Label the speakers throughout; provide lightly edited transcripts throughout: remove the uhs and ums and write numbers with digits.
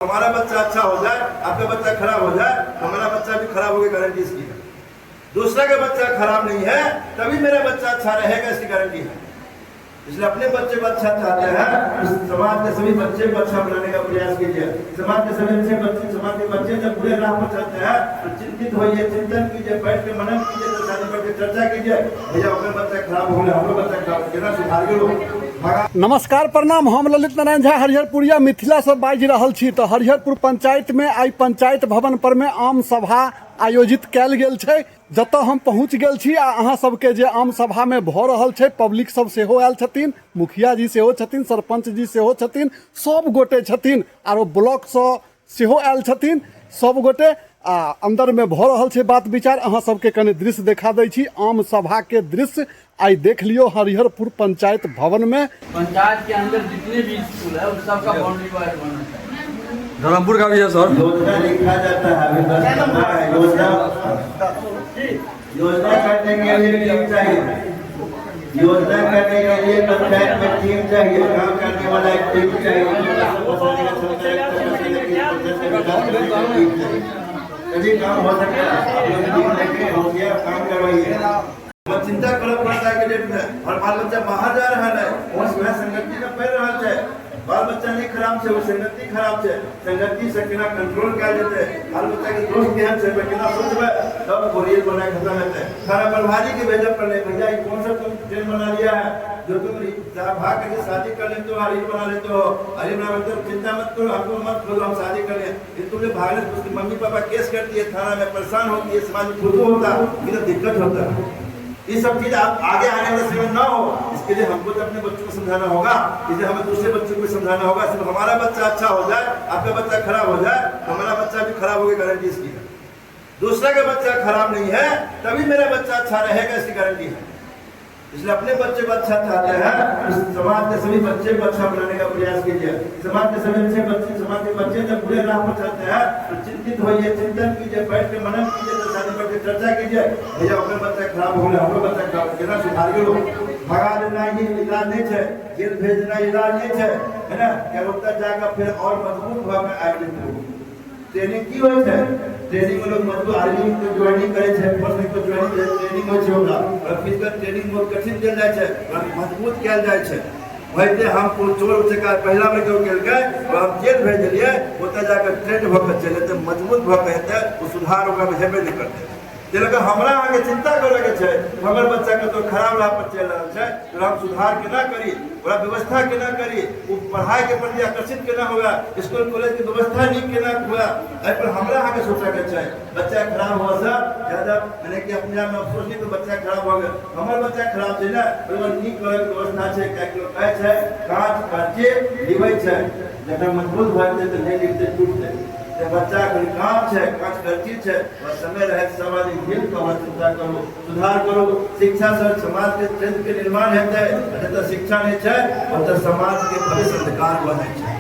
Speaker 1: हमारा बच्चा अच्छा हो जाए, आपका बच्चा खराब हो जाए, हमारा बच्चा भी खराब हो गया, गारंटी इसकी है। दूसरा का बच्चा खराब नहीं है तभी मेरा बच्चा अच्छा रहेगा, इसकी गारंटी है। इसलिए अपने बच्चे को अच्छा चाहते हैं, इस समाज के सभी बच्चे को अच्छा बनाने का प्रयास कीजिए। समाज के सभी अच्छे बच्चे, समाज के बच्चे जब बुरे राह पर चलते हैं तो चिंतित होइए, चिंतन कीजिए, बैठ के मनन कीजिए, तो शादी बैठ के चर्चा कीजिए, भैया अपने बच्चा खराब हो गया, हमरो बच्चा खराब केना सुधार गेलो।
Speaker 2: नमस्कार प्रणाम, हम ललित नारायण झा हरिहरपुरिया मिथिला से बाजि रहल छी। तो हरिहरपुर पंचायत में आई पंचायत भवन पर में आम सभा आयोजित कयल गेल छै, जतऽ हम पहुँच गेल छी। आ अहाँ सबके जे आम सभा में भऽ रहल छै, पब्लिक सब सेहो आयल छथिन, मुखिया जी सेहो छथिन, सरपंच जी सेहो छथिन, सब गोटे छथिन, आरो ब्लॉक सँ सेहो आयल छथिन सब गोटे। आ अंदर में भऽ रहल छै बात विचार। अहाँ सबके कनि दृश्य देखा दै छी, आम सभा के दृश्य आइ देख लियौ हरिहरपुर पंचायत भवन में।
Speaker 3: पंचायत के अंदर जितने भी स्कूल है उस सबका बाउंड्री वायर होना चाहिए।
Speaker 4: धर्मपुर का भी है सर।
Speaker 1: योजना लिखा जाता है, अभी 10 करना है। योजना योजना करने के लिए टीम चाहिए, योजना करने के लिए पंचायत में टीम चाहिए, काम करने वाला एक टीम चाहिए, तभी काम हो सकता है। आप लोग टीम लेके हो गया, काम करवाइए। मत चिंता करऽ पड़ता है के डेट में और बाल बच्चा बाहर जा रहा है, वो वह संगति में पढ़ रहा है। बाल बच्चा नहीं खराब छै, वो संगति खराब छै। संगति से केना कंट्रोल कयल जेतै, बाल बच्चा के दोस्त केहन छै, केना सोचबै, तब वो रील बनाए खत्म हेतै। थाना प्रभारी के भेजऽ पड़लै, भैया ये कौन सा तुम ट्रेन बना लिया है जो तुम भाग करके शादी कर लेते हो, रील बना लेते हो। अरे बना लेते हो, चिंता मत करो, हमको मत खोलो, हम शादी कर लें। ये तुमने भागने, उसकी मम्मी पापा केस करती है, थाना में परेशान होती है, समाज में फुटू होता, ये तो दिक्कत होता है। ये सब चीज आप आगे आने वाले समय ना हो, इसके लिए हमको तो अपने बच्चों को समझाना होगा, इसलिए हमें दूसरे बच्चों को भी समझाना होगा। सिर्फ हमारा बच्चा अच्छा हो जाए, आपका बच्चा खराब हो जाए, हमारा बच्चा भी खराब हो गया, गारंटी इसकी है। दूसरा का बच्चा खराब नहीं है तभी मेरा बच्चा अच्छा रहेगा, इसकी गारंटी है। इसलिए अपने बच्चे को अच्छा चाहते हैं, इस समाज के सभी बच्चे को अच्छा बनाने का प्रयास कीजिए। समाज के सभी अच्छे बच्चे, समाज के बच्चे जब बुरे राह पर चलते हैं तो चिंतित होइए, चिंतन कीजिए, बैठ के मनन कीजिए, तो शादी बैठ के चर्चा कीजिए, भैया अपने बच्चा खराब हो गया, हमरो बच्चा खराब केना सुधार गेलो। भगा देना ये इलाज नहीं है, जेल भेजना इलाज नहीं है, है ना। क्या ओतऽ जाकर फिर और मजबूत भऽ के आबि जेतै। ट्रेनिंग की होइ छै? ट्रेनिंग में लोग मजबूत आर्मी के ज्वाइनिंग करे छै, फोर्स के ज्वाइनिंग करे, ट्रेनिंग होइ छै ओकरा। और फिजिकल ट्रेनिंग बहुत कठिन देल जाइ छै, ओकरा मजबूत कयल जाइ छै। वैसे हम कोनो चोर उचक्का पहिला बेर केओ केलकै, ओकरा हम जेल भेज देलियै, ओतऽ जाकऽ ट्रेंड भऽ कऽ चलि एतै, मजबूत भऽ कऽ एतै, ओ सुधार ओकरामे हेबे नहि करतै। ताहि लऽ कऽ हमरा अहाँके चिन्ता करऽके छै, हमर बच्चा कतहु खराब राह पर चलि रहल छै, ओकरा हम सुधार केना करी, ओकरा व्यवस्था केना करी, ओ पढ़ाइके प्रति आकर्षित केना हुए, स्कूल कॉलेजके व्यवस्था नीक केना हुए, एहिपर हमरा अहाँके सोचऽके छै। बच्चा खराब होअसँ ज्यादा मने कि अपने आपमे अफसोस नहि, बच्चा खराब भऽ गेल, हमर बच्चा खराब छै ने, ओहिमे नीक करऽके व्यवस्था छै। किएकि लोक कहै छै काँच काँचे लिबै छै, जखन मजबूत भऽ जेतै तऽ नहि लिखतै, टूटतै। जे बच्चा एखन काँच छै, काँच करची छै, बस समय रहैत सब आदमी मिल कऽ अहाँ चिन्ता करू, सुधार करू। शिक्षा सँ समाज के चरित्र के निर्माण हेतै, आ जतऽ शिक्षा नहि छै ओतऽ समाज के भविष्य अंधकार भऽ जाइ छै।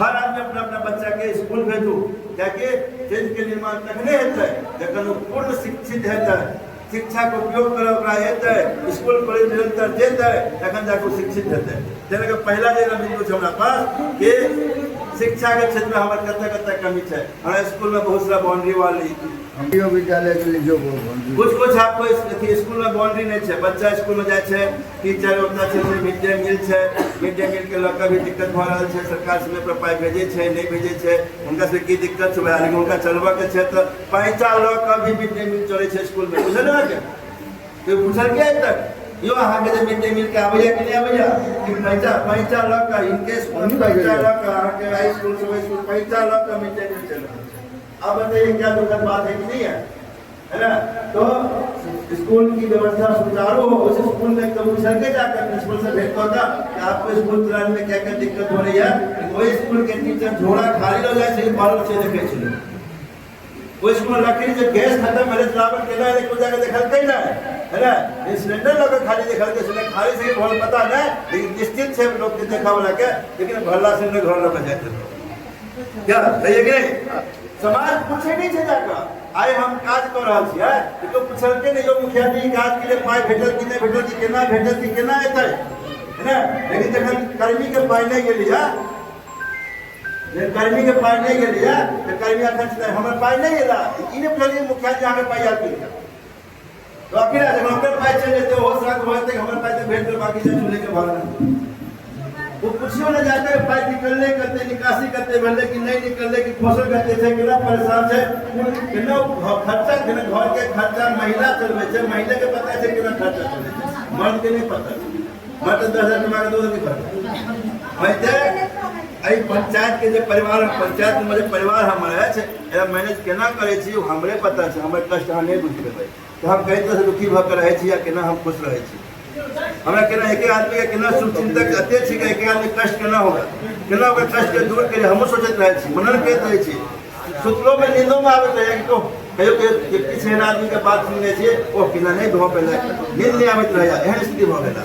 Speaker 1: हर आदमी अपना अपना बच्चा के स्कूल भेजू, कियाकि चरित्र के निर्माण तखने हेतै जखन ओ पूर्ण शिक्षित हेतै। शिक्षा के उपयोग करऽ ओकरा एतै, स्कूल कॉलेज निरंतर जेतै, तखन जाके ओ शिक्षित हेतै। ताहि लऽ कऽ पहिला जे बिन्दु छै हमरा पास कि शिक्षा के क्षेत्र में हमर कतऽ कतऽ कमी छै। हमरा स्कूल में बहुत सारा बाउंड्री वाल
Speaker 5: केंद्रीय विद्यालय के लिए जो बाउंड्री
Speaker 1: कुछ कुछ आपको अथी स्कूल में बाउंड्री नहीं छै, बच्चा स्कूल में जाइ छै, टीचर ओतऽ छै, मिड डे मील छै, मिड डे मील के लऽ कऽ भी दिक्कत भऽ रहल छै। सरकार समय पर पाइ भेजै छै नहि भेजै छै, हुनका से की दिक्कत छै, लेकिन हुनका चलबऽ के छै तऽ पैसा लऽ कऽ भी मिड डे मील चलै छै स्कूल में। बुझल अहाँके? कोइ पूछल के आइ तक यो अहाँके जे मिड डे मील के आबैया कि नहि आबैया? कि पैसा पैसा लऽ कऽ इनके स्कूल पैसा लऽ कऽ अहाँके हाई स्कूल से स्कूल पैसा लऽ कऽ मिड डे मील चल रहल छै। अब बताइए क्या दुखद बात है कि नहीं है, है ना? तो स्कूल की व्यवस्था सुचारू हो, उस स्कूल में कभी सड़के जाकर प्रिंसिपल से भेंट होता कि आपको स्कूल चलाने में क्या क्या दिक्कत हो रही है। वही स्कूल के टीचर झोला खाली लऽ जाइ छै, बाल बच्चे देखै छै। ओहि स्कूल में रखी जे गैस खत्म भेलै, चलाबल केना एलै, कोइ जाके देखलकै नहि, है ना? ई सिलेंडर लऽ कऽ खाली देखलकै, सिलेंडर खाली से भरल पता नहि, लेकिन निश्चित छै लोकके देखऽ वाला के, लेकिन भरला सिलेंडर घर लऽ कऽ जाइत हेतै। क्या सही है कि नहीं? समाज पूछे नहीं छै जाकऽ, आइ हम काज कऽ रहल छियै, केओ पुछलकै नहि, यौ मुखिया जी ई काज के लिए पाइ भेटल कि नहि भेटल, कि केना भेटल, कि केना एतै, है ना? लेकिन जखन कर्मी के पाइ नहि गेलियै, जे कर्मी के पाइ नहि गेलैया तऽ कर्मी एखन छै हमर पाइ नहि एला। ई नहि बुझलियै मुखिया जी अहाँके पाइ आयल कि तऽ आखिर जखन ओकर पाइ चलि जेतै, ओहो श्राद्ध भऽ जेतै, हमर पाइ तऽ भेट गेल, बाँकी जे चूल्हे भऽ गेल। ओ पुछियो नहि जाके पाइ निकललै कते, निकासी कते भेलै कि नहि निकललै, कि फसल कते छै, केना परेशान छै, केना खर्चा, केना घरके खर्चा महिला चलबै छै। महिलाके पता छै केना खर्चा चलै छै, मर्दके नहि पता छै। मर्द 10,000 कमा कऽ दोसर के खर्चा होइते। एहि पंचायत के जे परिवार, पंचायत में जे परिवार हमर अछि, एकरा मैनेज केना करै छी ओ हमरे पता छै। हमर कष्ट अहाँ नहि बुझि पेबै तऽ हम कई तरहसँ दुखी भऽ कऽ रहै छी आ केना हम खुश रहै छी। हमरा केना एके आदमीके केना शुभचिंतक एते छी कि एके आदमी कष्ट केना होगा, केना ओकर कष्टके दूर करी, हमहूँ सोचैत रहै छी, मनन करैत रहै छी। सुतलोमे नींदोमे आबैत रहै कि कहियो कहियो किछु एहन आदमीके बात सुनने छियै, ओ केना नहि भऽ पेलै, नींद नहि आबैत रहैए, एहन स्थिति भऽ गेल।